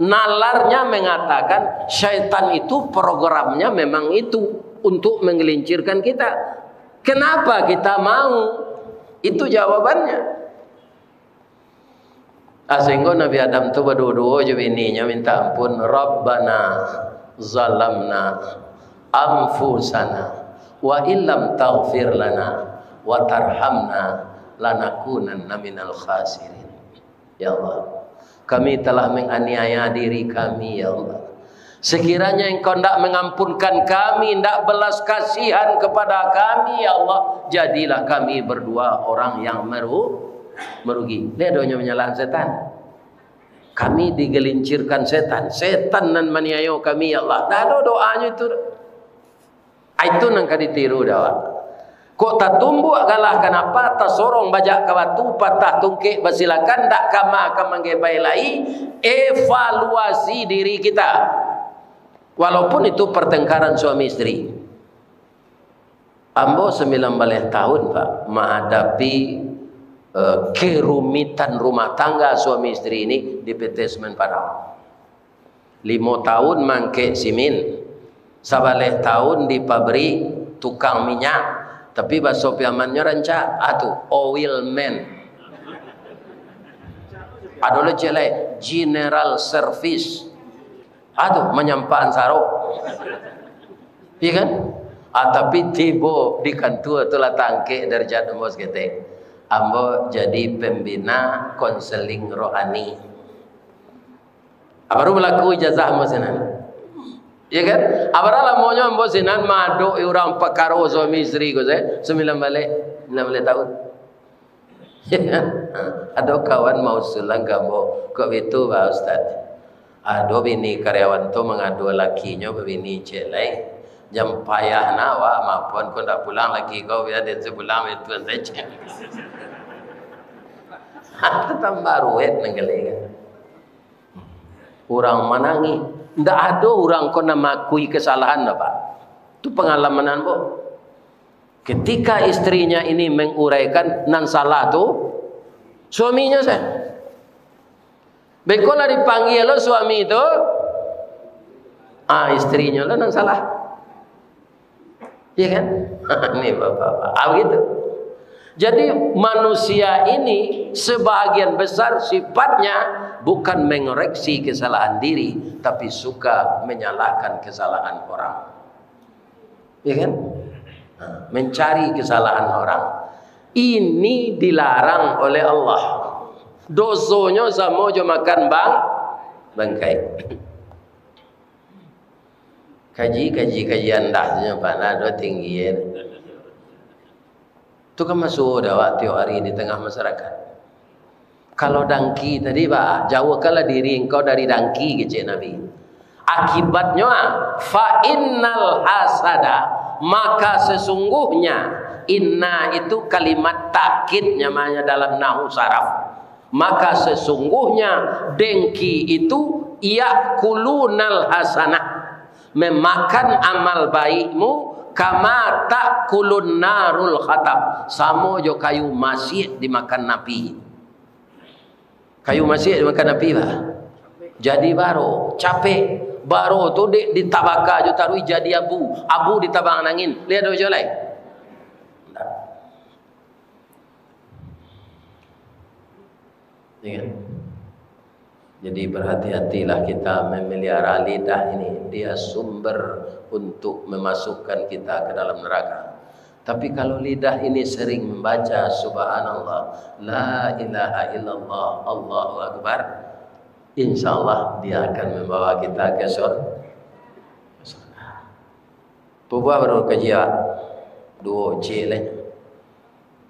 Nalarnya mengatakan syaitan itu programnya memang itu untuk menggelincirkan kita. Kenapa kita mau? Itu jawabannya. Ah, sehingga Nabi Adam tu baduo-duo jo bininyo minta ampun, "Rabbana zalamna anfusana wa illam taghfir lana wa tarhamna lanakunanna minal khasirin." Ya Allah, kami telah menganiaya diri kami, ya Allah. Sekiranya Engkau ndak mengampunkan kami, ndak belas kasihan kepada kami, ya Allah, jadilah kami berdua orang yang meru-, merugi. Dia adonyo menyalahan setan. Kami digelincirkan setan. Setan nan maniayo kami, ya Allah. Ndak ado doanyo itu. Itu nan ka ditiru dek awak. Kok tatumbuak galah kanapa, tasorong bajak ka batu, patah tungkek basilakan, ndak kama ka manggebai lai, evaluasi diri kita. Walaupun itu pertengkaran suami isteri. Ambo sembilan baleh tahun, Pak, mahadapi, eh, kerumitan rumah tangga suami isteri ini di P T Semen Padang. Limo tahun mangkek simin, sabaleh tahun di pabrik tukang minyak, tapi baso Piamannyo rancak, ah, tu, oil man. Ado lo ciek lai, general service. Ah tu, manyampak ansaro. Iya kan? Ah, tapi tibo di kantua tu lah tangkek darajat ambo saketek. Ambo jadi pembina konseling rohani. Ah, baru balaku ijazah ambo sinan. Iya kan? Ah, bara lamonyo ambo sinan maadok urang pakaro suami isteri ko, saya sambilan baleh, sambilan baleh tahun. Ado kawan mausulan ka ambo, "Kok bitu, Pak Ustaz? Ado bini karyawan tu mangadu lakinyo babini ciek lai. Jan payah na awak maafan ko ndak pulang laki ko, bia den sabulan itu sajo." Tambah ruwet nan galeh kan. Urang manangih. Ndak ado urang ko nan maakui kesalahan, Pak. Tu pangalaman ambo. Ketika istrinya ini menguraikan, nan salah tu suaminya saja. Beko lah dipanggia lo suami tu, ah, istrinyo lo nan salah. Iya kan? Ini bapak-bapak. Ah, begitu. Jadi, manusia ini sebahagian besar sifatnya bukan mengoreksi kesalahan diri, tapi suka menyalahkan kesalahan orang. Ya kan? Nah, mencari kesalahan orang. Ini dilarang oleh Allah. Dosonyo samo jo makan bang-, bangkai. Kaji, kaji, kaji andahnyo, Pak, nah, do tinggi, ya. Tu kan masuo dek awak tiok hari di tangah masyarakat. Kalau dangki tadi, bah, jauahkanlah diri engkau dari dangki, kecek Nabi. Akibatnyo, ah, fa innal hasada, maka sesungguhnya, inna itu kalimat takkid namanya dalam nahwu saraf. Maka sesungguhnya dengki itu yakulunal hasanah, memakan amal baikmu, kama takulun narul khatab, samo jo kayu masiak dimakan api. Kayu masiak dimakan api, bah. Jadi baro, capek. Baro tu dek ditabaka jo taruih jadi abu. Abu ditabang angin. Lihat dulu jo lai. Ndak. Ya kan? Jadi, berhati-hatilah kita memelihara lidah ini. Dia sumber untuk memasukkan kita ke dalam neraka. Tapi kalau lidah ini sering membaca, "Subhanallah, la ilaha illallah, Allahu Akbar," insya Allah dia akan membawa kita ke sur-, surga. Pupuah baru kaji awak. Duo ciek lai.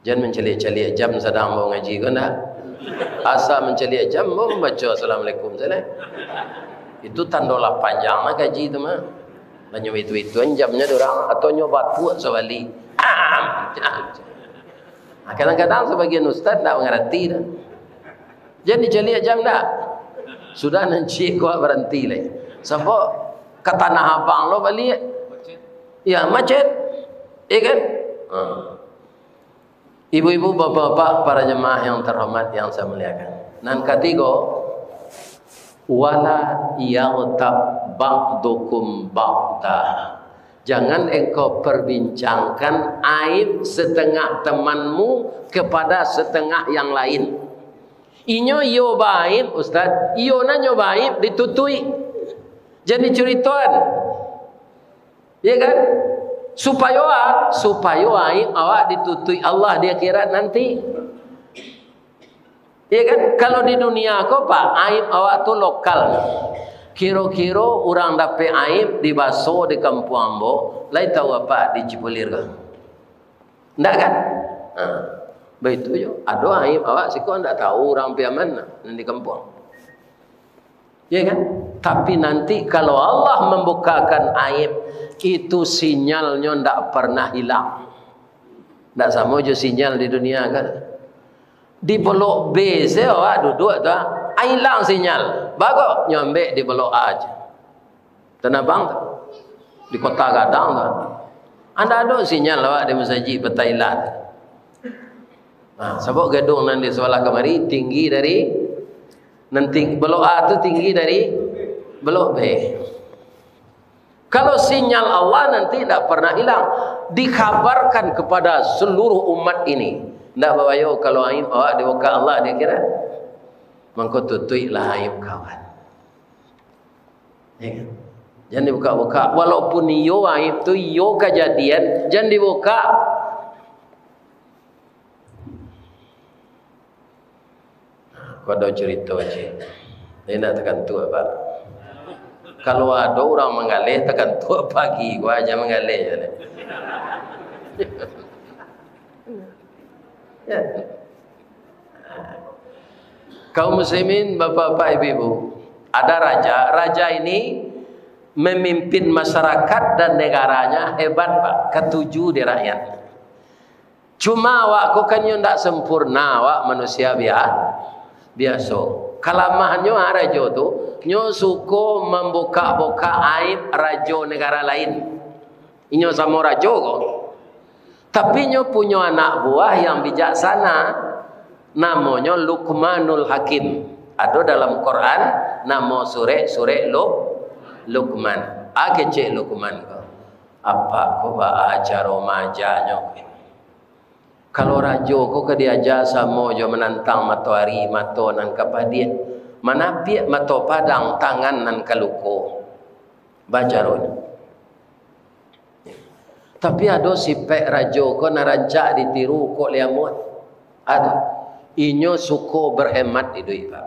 Jan mancaliak-caliak jam sadang ambo ngaji ko, ndak? Asa mancaliak jam, ambo mambaco Assalamualaikum sajo lai. Itu tando lah panjang lah kaji tu mah. Lah nyo itu-ituan jamnyo dek urang, atau nyo batuak sabalik. Nah, kadang-kadang sabagian ustaz ndak mangarati doh. Jan dicaliak jam ndak? Sudah nan ciek ko baranti lai. Sabab ka Tanah Abang lo baliak. Ya, macet. Ya kan? Ha. Ibu-ibu, bapak-bapak, para jemaah yang terhormat, yang saya muliakan. Nan katigo, wala yaghtab ba'dukum ba'da. Jangan engkau perbincangkan aib setengah temanmu kepada setengah yang lain. Inyo iyo baaib, Ustaz, iyo nan nyo baaib ditutuik. Jan dicuritoan. Ya kan? Supayo a-, supayo aib awak ditutuik Allah di akhirat nanti. Ya kan? Kalau di dunia ko, Pak, aib awak tu lokal. Kiro-kiro urang dapek aib di Baso di kampuang ambo, lai tahu apak di Cipulir ko? Ndak kan? Ha. Baitu jo. Ado aib awak siko ndak tahu urang Piaman nan di kampuang. Ya kan? Tapi nanti kalau Allah membukakan aib, itu sinyalnyo ndak pernah hilang. Ndak samo jo sinyal di dunia kan. Di blok B se awak duduak tu, ah, hilang sinyal. Bago nyo ambek di blok A je. Tanah Abang tu. Di Kota Gadang tu. Ndak ado sinyal awak di masajik Petai Ilah tu. Nah, sabab gaduang nan di sabalah kamari tinggi dari, nan ting-, blok A tu tinggi dari blok B. Kalau sinyal Allah nanti ndak pernah hilang, dikhabarkan kepada seluruh umat ini. Ndak babayo kalau aib awak dibuka Allah di akhirat. Mangko tutuiklah aib kawan. Ya kan? Jan dibukak-bukak. Walaupun iyo aib tu, iyo kajadian, jan dibukak. Ko ado curito, cik. Indak takantuak, Pak. Kalau ado urang manggaleh, takantuak pagi, ko aja manggaleh. Ya. Kaum muslimin, bapak-bapak, ibu-ibu, ada raja. Raja ini memimpin masyarakat dan negaranya hebat, Pak. Katuju di rakyat. Cuma awak ko kan nyo ndak sempurna, awak manusia bia-, biaso. Kalamahannyo, ah, rajo tu, nyo suko mambukak-bukak aib rajo negara lain. Inyo samo rajo ko. Tapi nyo punyo anak buah yang bijaksana, namonyo Luqmanul Hakim. Ado dalam Quran, namo surek, surek Luq-, Luqman. A kecek Luqman ko. Apak ko baa caro maajanyo? Kalau rajo ko ka diaja samo jo manantang matoari, mato nan ka padiah, manapiak mato padang, tangan nan ka luko. Bacaronyo. Tapi ado sipek rajo ko nan rancak ditiru kok liamuah. Ado. Inyo suko berhemat iduik, Pak.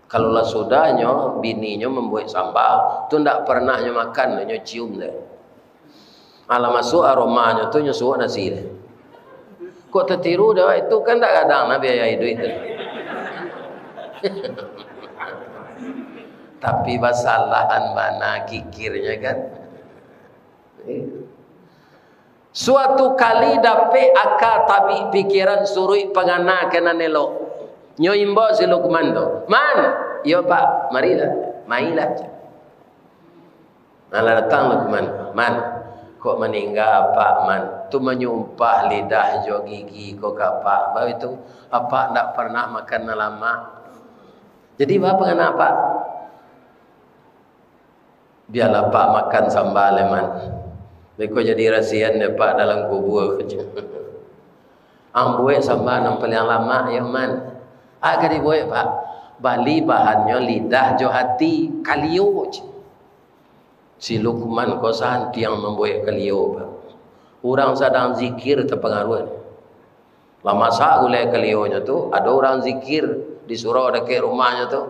Kalau lah sudahnyo, bininyo mambuek samba, tu ndak pernah nyo makan, nyo cium deh. Alah masuak aromanyo tu, nyo suok nasi deh. Kok tatiru deh, itu kan ndak gadang nah biaya iduik tu. Tapi basalahan bana kikirnyo kan. Suatu kali dapek aka tabik pikiran suruik pangana ka nan elok. Nyo imbau si Lukman tu, "Man!" "Iyo, Pak." "Marilah, mailah." Nah, lah datang Lukman. "Man, kok maningga apak, Man? Tu manyumpah lidah jo gigi ko ka apak. Baitu, apak ndak pernah makan nan lamak. Jadi, baa pangana apak?" "Bialah apak makan samba lai, Man. Beko jadi rasian dek apak dalam kubua," kecek. "Ang buek samba nan paliang lamak, yo, Man." "A ka dibuek, Pak?" "Bali bahannyo lidah jo ati, kalio," kecek. Si Lukman ko santiang mambuek kalio, Pak. Urang sadang zikir tapangaruah. Lah masak gulai kalionyo tu, ado urang zikir di surau dakek rumahnyo tu.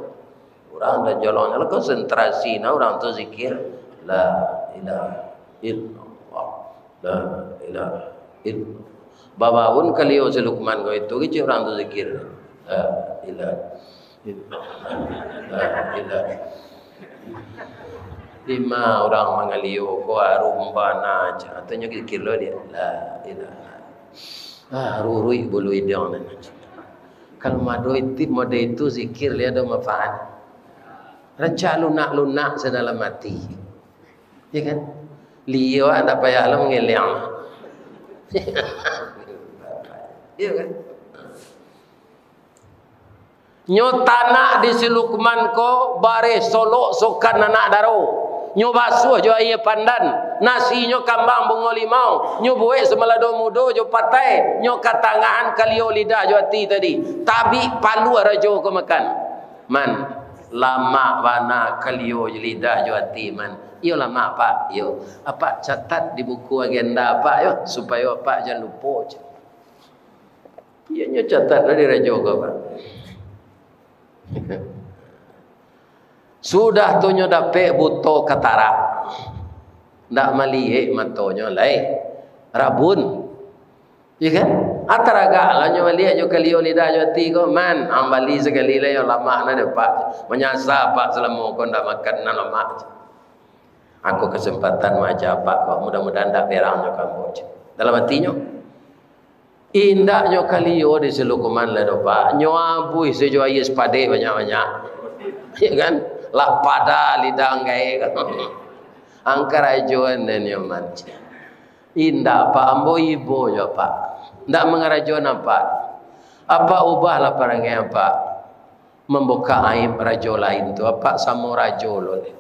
Urang tajolongnyo lah konsentrasi nah urang tu zikir. La ilaha illallah. La ilaha illallah. Babaun kalio si Lukman ko itu, kecek urang tu zikir. La ilaha illallah. La ilaha. Dima urang mangalio ko arum bana, cak. Atanyo zikir lo dia. La ilaha. Ah, ruruik bulu idiang nan. Kalau mado itu, mode itu zikir, lai ado manfaat. Rancak lunak-lunak sadalam ati. Ya kan? Liau ndak payah lah mangeliang. Ya kan? Nyo tanak di si Lukman ko bareh solok sokan anak daro. Nyo basuah jo aia pandan, nasinyo kambang bungo limau, nyo buek samalado mudo jo patai, nyo katangahan kalio lidah jo ati tadi. Tabik paluah rajo ko makan. "Man, lamak bana kalio lidah jo ati, Man." "Iyo lamak, Pak, iyo." "Apak catat di buku agenda apak yo, supayo apak jan lupo," cek. Iyo nyo catat lah di rajo ko, Pak. Sudah tu nyo dapek buto katarak. Ndak maliek matonyo lai. Rabun. Iya kan? Ah, taragak lah nyo maliek jo kalio lidah jo ati ko. "Man, ang bali sakali lai, yo lamak nah dek apak. Manyasa apak salamo ko ndak makan nan lamak." Ako kasempatan maaja apak ko, mudah-mudahan ndak berang jo ka ambo, cek. Dalam atinyo, indaknyo kalio di si Lukman lai doh, Pak. Nyo abuih sajo aia sapadeh banyak-banyak. Ya kan? Lah pada lidah anggai ko. Angkarajoan den nyo, Man. Indak, Pak. Ambo ibo jo, Pak. Ndak mangarajoan apak. Apak ubahlah parangai apak. Mambukak aib rajo lain tu. Apak samo rajo lo lai.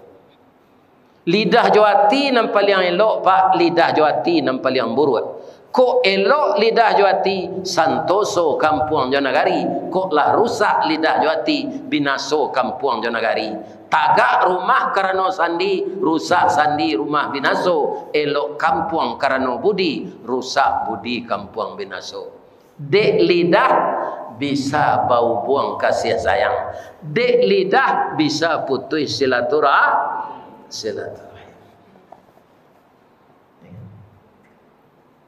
Lidah jo ati nan paliang elok, Pak, lidah jo ati nan paliang buruak. Kok elok lidah jo ati, santoso kampuang jo nagari. Kok lah rusak lidah jo ati, binaso kampuang jo nagari. Tagak rumah karano sandi, rusak sandi rumah binaso. Elok kampuang karano budi, rusak budi kampuang binaso. Dek lidah bisa bahubuang kasih sayang. Dek lidah bisa putuih silaturah-, silaturahim.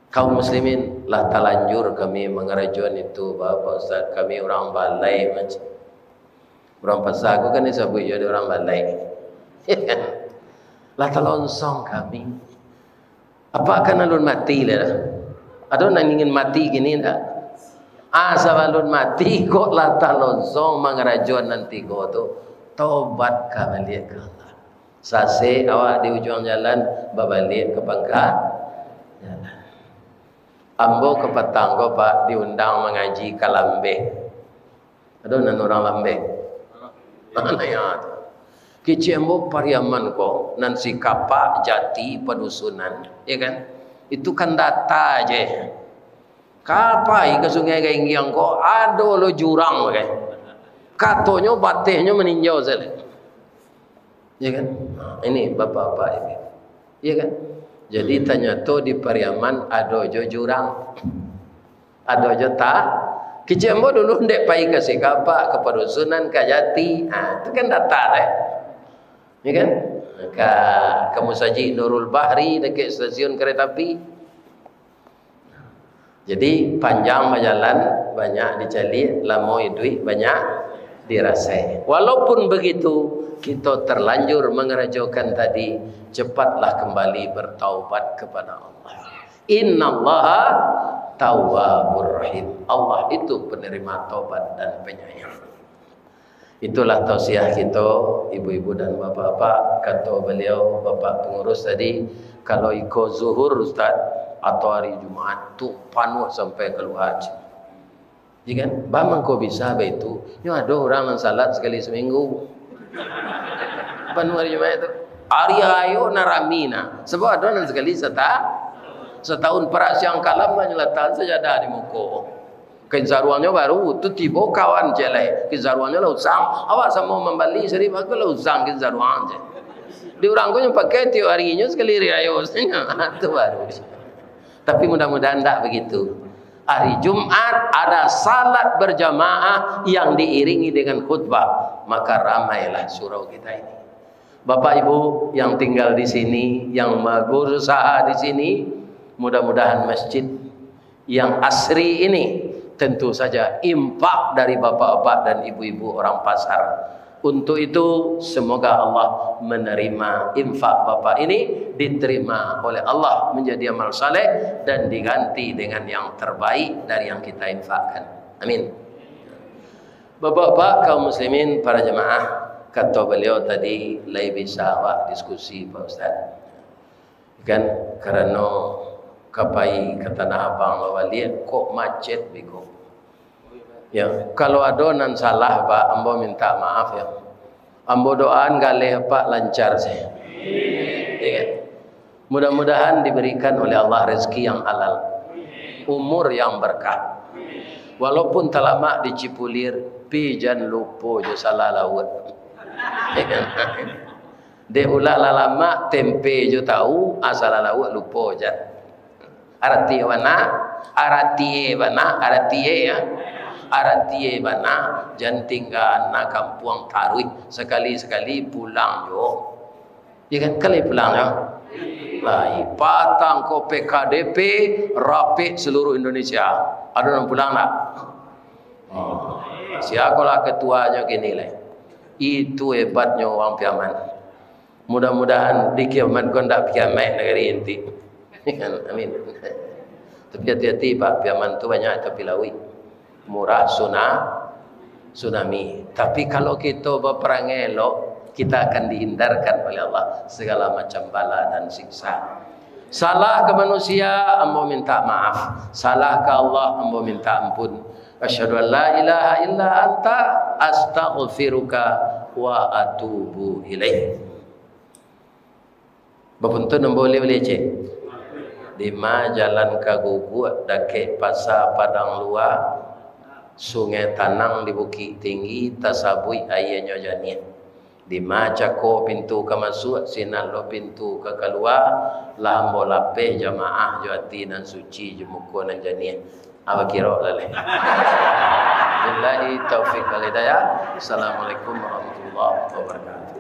Kaum muslimin, lah talanjur kami mangarajoan itu, Bapak Ustaz. Kami urang balai macam. Urang pasa ko kan disabuik jo dek urang balai. Lah talonsong kami. Apak kan alun mati lai dah. Ado nan ingin mati kini ndak? Ah, sabalun mati kok lah talonsong mangarajoan nan tigo tu. Tobat ka baliak ka Allah. Sasek awak di ujuang jalan, babaliak ka pangka jalan. Ambo kapatang ko, Pak, diundang mangaji ka Lambeh. Ado nan urang Lambeh? Nanya tu. Kecek ambo Pariaman ko, nan Sikapak, Jati, Padusunan, ya kan? Itu kan data je. Ka pai ka Sungai Gaenggiang ko, ado lo jurang, kan? Katonyo batehnyo maninjau sajo. Ya kan? Nah, ini bapak-bapak ini. Ya kan? Jadi, tanyato di Pariaman ado jo jurang. Ado jo ta-, kecek ambo dulu ndek pai ka Sikapak, ka Padusunan, ka Jati. Ha, itu kan data, eh. Ya kan? Ka, ka Musajik Nurul Bahri, dakek stasiun kereta api. Jadi, panjang bajalan, banyak dicaliak, lamo iduik, banyak dirasai. Walaupun begitu, kito terlanjur mangarajokan tadi, cepatlah kembali bertaubat kepada Allah. Innallaha tawwabur rahim. Allah itu penerima taubat dan penyayang. Itulah tausiah kito, ibu-ibu dan bapak-bapak. Kato baliau, bapak pangurus tadi, kalau iko zuhur, Ustaz, atau hari Jumaat tu panuah sampai kaluar. Ya kan? Ba mangko bisa baitu? Nyo ado urang nan salat sakali saminggu. Panuah hari Jumaat tu. Hari rayo nan rami nah. Sabab ado nan sakali sata-, satahun. Parak siang kalam lah nyo latak sajadah di muko. Kain saruangnyo baru, tu tibo kawan ciek lai. Kain saruangnyo lah usang. Awak samo mambali sari bagus lah usang kain saruang ciek. Di urang ko nyo pakai tiok harinyo sakali hari rayo. Tu baru. Tapi mudah-mudahan ndak begitu. Hari Jumat ada salat berjamaah yang diiringi dengan khutbah, maka ramailah surau kita ini. Bapak Ibu yang tinggal di sini, yang berusaha di sini, mudah-mudahan masjid yang asri ini, tentu saja infak dari bapak-bapak dan ibu-ibu orang pasar. Untuk itu, semoga Allah menerima infak bapak ini, diterima oleh Allah menjadi amal saleh, dan diganti dengan yang terbaik dari yang kita infakkan. Amin. Bapak-bapak, kaum muslimin, para jamaah, kato baliau tadi, lai bisa awak diskusi, Pak Ustaz. Kan, karano ka pai ka Tanah Abang babaliak, kok macet biko. Ya, kalau ado nan salah, Pak, ambo minta maaf, ya. Ambo doaan galeh Apak lancar sajo. Ya kan? Mudah-mudahan diberikan oleh Allah rezeki yang halal, umur yang berkah. Walaupun talamak di Cipulir, pi jan lupo jo salah lauak. Ya kan? Dek ulah lah lamak, tempe jo tahu, ah, salah lauak lupo jan. Arati bana, arati bana, arati ya. Arati bana, jan tingga na kampuang taruih, sakali-sakali pulang jo. Ya kan, kali pulang jo. Lai, patang ko P K D P, rapek seluruh Indonesia. Ado nan pulang ndak? Oh, sia ko lah ketuanyo kini lai. Itu hebatnyo urang Piaman. Mudah-mudahan di kiamat ko ndak kiamat nagari inti. Amin. Tapi hati-hati, Pak, Piaman tu banyak tapi lauik. Murah suna-, tsunami. Tapi kalau kito baparangai elok, kita akan dihindarkan oleh Allah segala macam bala dan siksa. Salah ka manusia, ambo minta maaf. Salah ka Allah, ambo minta ampun. Asyhadu an la ilaha illa anta, astaghfiruka wa atubu ilaik. Bapuntun ambo ulih-ulih cek. Dima jalan ka Guguak, dakek Pasa Padang Lua, Sungai Tanang di Bukiktinggi, tasabuik aianyo janiah. Dima cako pintu ka masuak, sinan lo pintu ka kalua, lah ambo lapeh jamaah jo ati nan suci, jo muko nan janiah. Abah kiro laleh. Billahi taufik wal hidayah. Assalamualaikum warahmatullahi wabarakatuh.